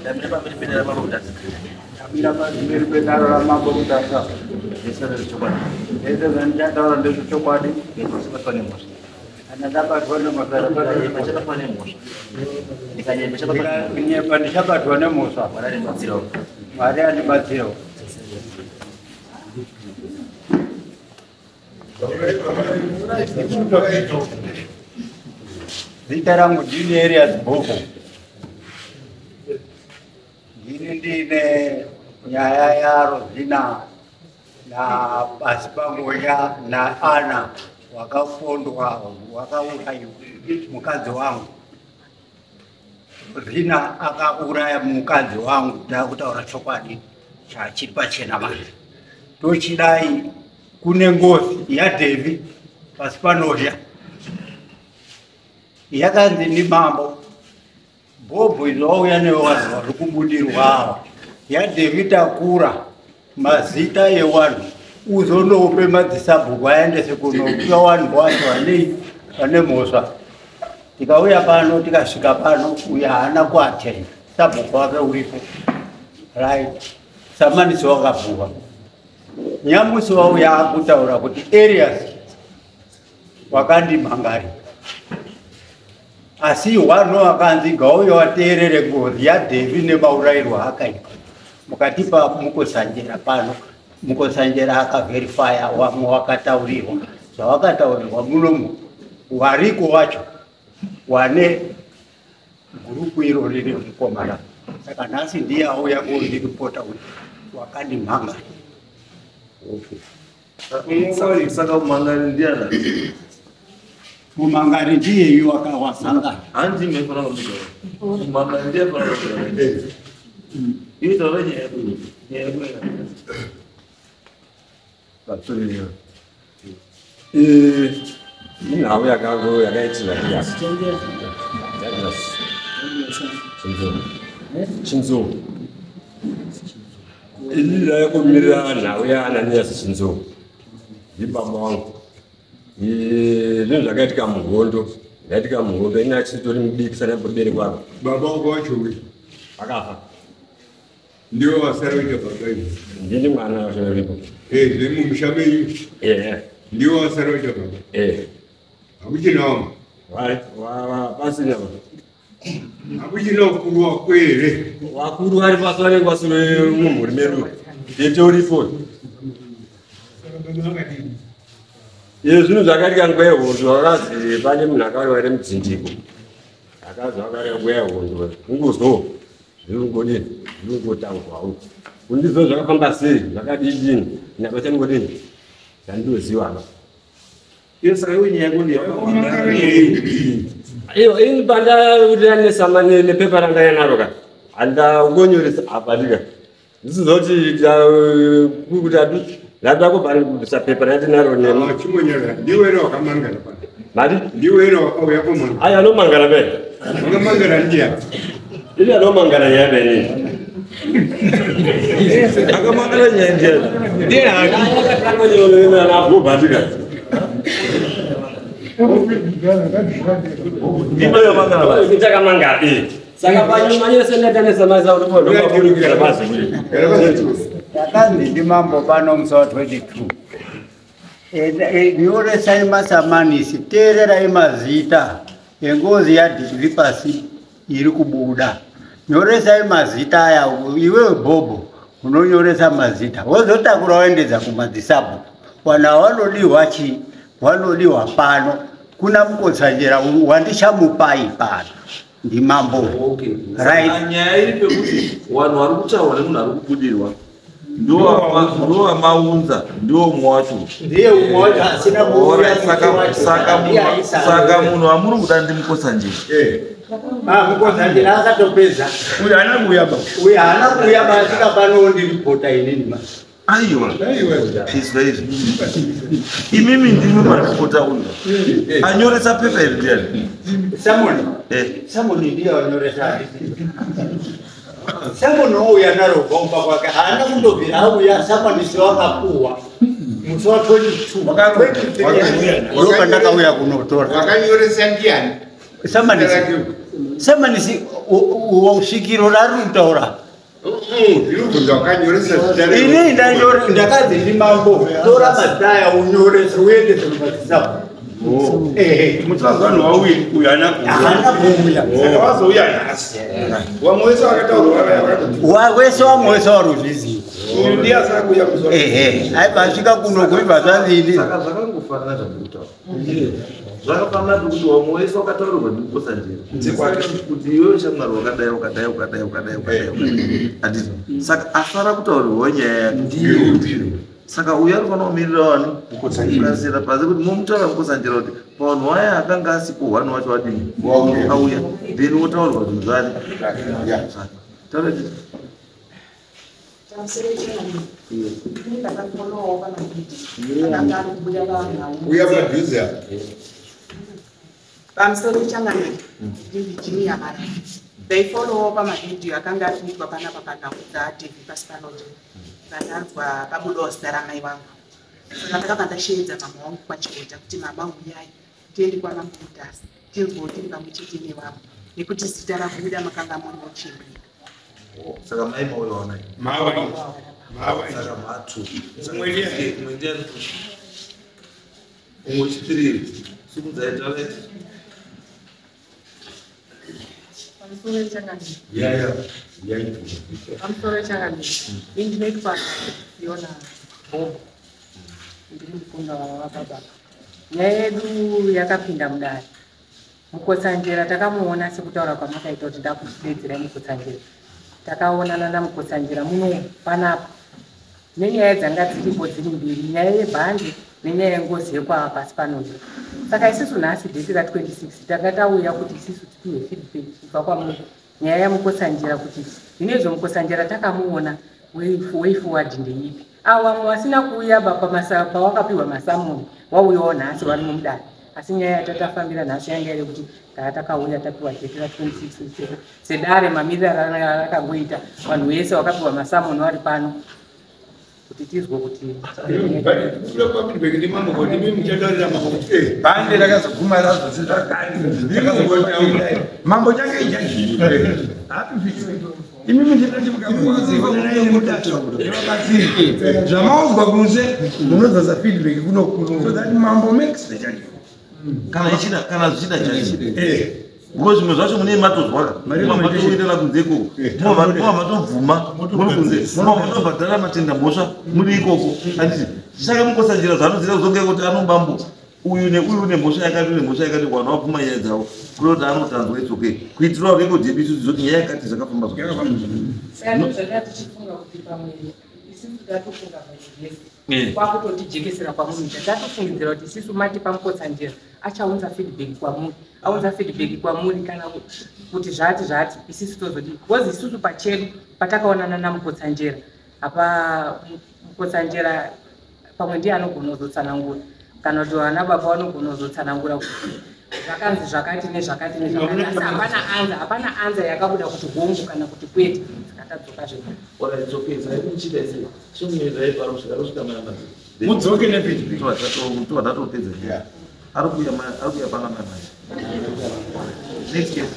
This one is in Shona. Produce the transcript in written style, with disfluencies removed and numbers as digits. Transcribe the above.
Ndamira pamberi pedare ramambo Mutasa. Ndamira pamberi pedare ramambo Mutasa. Zvese ndezvechokwadi. Zvese zvandichataura ndezvechokwadi. Ndisabatwa nemhosva. Kana ndabatwa nemhosva Ndichabatwa nemhosva. Ndikanyepa ndichabatwa nemhosva. Mwari andibatsirewo. Mwari andibatsirewo. Zita rangu ndini Elias Bhoko. Ndini ndine nyaya yaRosina na pasi pangonya na Ana wakapondwa wakauraiwa mukadzi wangu. Rosina akauraya mukadzi wangu, takutaura chokwadi chachiri pachena manje. Tochidai kune ngozi yaDevi pasi panozha yakanzi ndimambo Bhobho izvo wauya nevanhu vari kubudirwa ava yaDevi takura mazita ewanhu uzonoupe madzisabhuku aendese kunopiwa wanhu wacho vanei vane mhosva. Tikauya pano tikasvika pano uyo haana kuatenda sabhuku wake uripo right samanisi wakabhuka nyamusi wauya akutaura kuti Arias wakandimhangarira asi wano akanzi gauya wateerere ngozi yaDevi nemaurayirwo akaitwa mukatipa Mukosanjera pano. Mukosanjera akavherifaya wamwe wakataurirwa zvawakataurirwa munomu wariko wacho wane gurupu iro riri mukomana. Saka nhasi ndiye auya kondiripota kuti wakandimhangara. Okay. Saka mumhangari ndiana? Mumhangari ndiyeyu wakawasangana. Hanzi mefana kumugara. Mumhangari ndiye fana kumugara. Iwe taura nyaya yako. Nyaya yako. Batsuriyo. Inhau yakaitika Douglas. Chinzou. Chinzou. Ini ndaikumirira nhau yaAnanias Chinzou. Ndibaba wangu. Zvinhu zvakaitika muhondo. Zvakaitika muhondo ini achitori mudiki sana mboberekwa. Baba wako wacho uyu. Akafa. Ndiwe wasara kuita baba iwe. Ndini mwana wacho uripo. Zvemumusha menyu. Ndiwe wasara kuita baba. Hakuchina wamwe. Pasina. Hakuchina wakuru wako here? Wakuru vari pasi vanenge vasiri mumhuri medu. Tete uripo. Izvi zvinhu zvakaitika nguva yehondo vakazi pane munhu akauya ane mudzindiko. Akazi akauya nguva yehondo. Kungozo zviri kungodini zviri kungotaurwawo. Kundizo zvakafamba sei zvakadidini nabachangodini chandinoziva apa. Iyo saka iwe nyaya yako ndiyakamangara. Iyo ini pandakuti nepepa ranga naro ka handakonyoresa apa ndika ndisizoti kuti ndada kubvisa pepa randinaro nema. Chimonyora ndiwe here wakamangara pano? Mari? Ndiwe here wakauya komangara? Ayo anomangara be. Wakamangara ndiya. Ini anomangara nyaya be nini. Akamangara nyaya ndiya. Ndiye hake. Akatanga Ndichakamangara. Saka panyuma yese ndatanesa maza unopondo bazi kuti. Takanzi ndimambo pano musi wa 22. Nyoresai masamanisi, teererai mazita engozi yaDhivi pasi iri kubuda. Nyoresai mazita aya, iwewe Bhobho unonyoresa mazita wozotakura waendedza kumadzisabhuku. Vanhu ava vanodiwa chii? Vanodiwa pano kuna Mukotsanjera wandichamupai pano ndimambo. Okay. Right. Nyaya iri pekuti vanhu vari kutaura nemunhu ari kubudirwa ndowamaunza ndiwo umwe wacho. Ndiye umwe wacho asina kuuya. Saka munhu wamuri kuda ndiMukotsanjera. Mukotsanjera akatopedza. Uyu haana kuuya ba. Uyu haana kuuya ba asika pano ndiripota inini ma. Aiwa. Izwa izvi. Imimi ndimi maripota uyu. Anyoresa pepa iri ndiani? Samoni. Samoni ndiye anyoresa. Samoni ouya naro gomba kwake haana kundobvira auya samanisi wakapuwa musi wa 22 23 ndopandakauya kunotora. Wakanyoresa ndiani? Samanisi. Samanisi Svikiro rari kutaura. Ndinobvunza wakanyoresa zita. Ini ndakadzi ndimambo tora mazita unyorese uendese kumadzisabhuku. Mutsvanzi vanhu wauye uyu haana kuuya. Saka wazouya nhasi. Vamwe wese vakataurwa vaya vakati. Wese vamwe wese varuzviziva. Uyu ndiye asina kuuya kuzoa. Ehe, aibva asvika kuno kuibva zvanzini. Saka zvakangofanana zvandikutaura. Zvakafanana nekuti vamwe wese wakataurirwa ndimukotsanjera. Kuti iwewe shamwari wakadai wakadai wakadai wakadai wakadai. Handiti. Saka asara kutaurirwa nyaya yake. Ndiye. Saka uyu anofanira kumirira wani mukotsanjera pasi kuti mumutaura mukotsanjera kuti pavanhu vaya akanga asipo hwani wacho wadini auya then wotaurirwa zvinhu zvani. Taura chii? Uya padhuze apa. Pamusoro changamire ndiVirginia Mara. Ndaifollowawo pamavhidhiyo akanga ari kuitwa panapa panhau dzaDavid Pasipanodya. Vandanzwa pabudawo zita ramai vangu. Saka ndakabva ndasheedza mama wangu kwaChihota kuti mama huyai tiende kwaMambo Mutasa tinzwewo tiri pamwe chete nevamwe nekuti zita rabuda makanga muri muchembere. Saka mai mauya wanai? Mawai. Saka matu. Umwe ndiani? Umwe chitiri. Simudzai taura. Pamusoro changamire. Ya. Pamusoro changamire. Ini ndinoitwa Fiona Bobo. Ndiri mukunda wababa. Nyaya yedu yakapinda mudare. Mukotsanjera takamuona sekutaura kwamakaita kuti ndakudedzerai Mukotsanjera. Takaonana naMukotsanjera muno panapa. Nenyaya dzanga dziripo dziri mbiri, nyaya yebhandi nenyaya yengozi yekwa Pasipanodya. Saka isusu nhasi date ra26 tanga tauya kuti isusu tipiwe feedback kubva kwamuri. Nyaya yaMukotsanjera kuti zvinezvo Mukotsanjera takamuona way forward ndeipi. Avo vamwe vasina kuuya pawakapiwa masamoni wauyawo nhasi vari mudare. Asi nyaya yatatafambira nhasi yanga iri kuti takauya tapiwa date ra26 sedare mamiriro rakangoita vanhu vese vakapiwa masamoni vari pano kuti tizwe kuti Bhande rakazoguma razozvakani. Mambo change ichaji. Imimi ndinoti mukamuwazivabatsiri. Zvamaudzwa kunze munodzosa feedback kuno so that mambo makes the judgment. Kana zvichida chaizvo. Because zvimwe zvacho mune matozwaka. Matoendera kunze ikoko. Mova matobvuma muri kunze. Mova matobhadhara matenda mhosva muri ikoko. Handiti. Saka Mukotsanjera zvaanoziva kuzonge kuti anobambo uyu neuyu une mhosva yakati une mhosva yakati vanhu vabvuma nyaya dzavo. Kuri kuti anotanzwa it's okay. Kuitirawo record yedu isusu zoti nyaya yakati zvakafamba zvakanaka. Saka ndozvanga tichifunga kuti pamwe isusu tatofunga pachigesi. Kwakutotijekesera kwamunoita. Tatofungidzira kuti isusu mati paMukotsanjera achaunza feedback kwamuri. Aunza feedback kwamuri kana kuti zvati zvati isusu tozodii. Because isusu pachedu patakaonana naMukotsanjera apa Mukotsanjera pamwe ndiye anogona kuzotsanangura kana kuti vana baba vanogona kuzotsanangura kuti zvakanzi zvakati nezvakati nezvakati asi hapana anza yakabuda kuti hongu kana kuti kwete. Saka tadzoka zvedu. Mudzoke nefeedback. Tova tatopedza. Ari kuuya pana mai. Next case.